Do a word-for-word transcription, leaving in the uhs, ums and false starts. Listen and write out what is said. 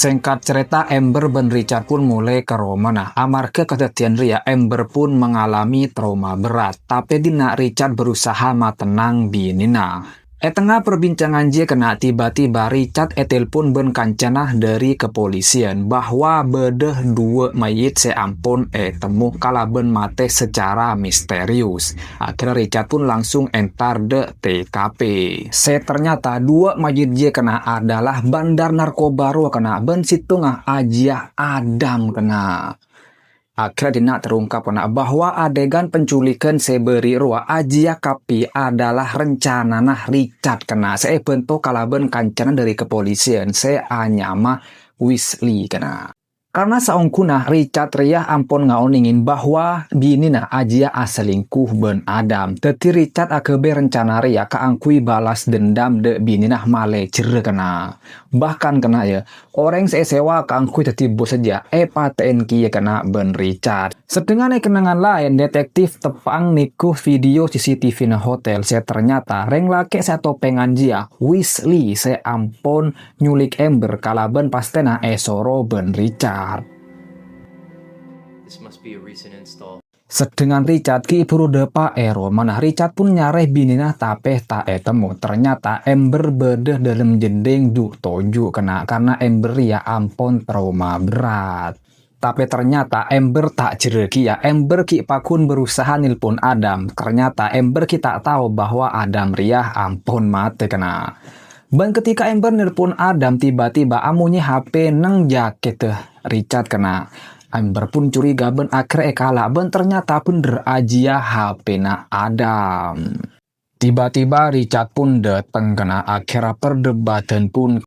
Sèngkat carèta, Amber bân Richard pun molè ka romana. Amarghâ kadhâddhiyân rèya, Amber pun mengalami trauma berat. Tapè dinna' Richard berusaha matennang binèna. È tengnga perbincangan jiyâ kèna, tiba-tiba Richard ètelpon bân kancana dhâri kepolisian bahwa bâdâ duwâ' mayyit sè ampon ètemmo kalabân matè secara misterius. Akhirnya Richard pun langsung entar dâ' T K P. Sè ternyata duwâ' mayyit jiyâ kèna adalah bandar narkoba rowa kèna bân sèttonga ajiyâ Adam kèna. Akhirnya dinna' terungkap kèna bahwa adegan penculikan sè bâri' rowa ajiyâ kabbhi adalah rencanana Richard kèna sè èbhânto kalabân kancana dhâri kepolisian sè anyama Wesley kèna. Karena saongghuna Richard rèya ampon ngaonèngè bahwa binèna ajiyâ aselingkuh bân Adam. Dhâddhi Richard aghâbây rencana rèya kaangghuy balas dendam dâ' binèna malè jherrâ kèna. Bahkan kèna, yâ, orèng sè èsèwa kaangghuy dhâddhi bos jiyâ èpatè'è kèya kèna bân Richard. Sedangkan è kennengngan laèn, detektif teppa'na nèko video C C T V-na hotel sè ternyata rèng lakè' sè atopèngan jiyâ, Wesley, sè ampon nyulik Amber kalabân pastèna èsoro bân Richard. This must be a recent install. Sedangkan Richard ghi' buru dâpa' è romana. Richard pun nyarè binèna tapè ta' ètemmo. Ternyata Amber bâdâ dâlem jendhing ju'-toju' kèna karena Amber rèya ampon trauma berat. Tapè ternyata Amber ta' jherrâ kèya. Amber ghi' pagghun berusaha nelpon Adam. Ternyata Amber ghi' ta' tao bahwa Adam rèya ampon matè kèna. Bân ketika Amber nelpon Adam, tiba-tiba amonyè H P neng jakèdhâ Richard kèna. Amber pun curiga bân akhèrra èkala' bân ternyata bhendher ajiyâ H P-na Adam. Tiba-tiba Richard pun dâteng kèna, akhèrra perdebatan pun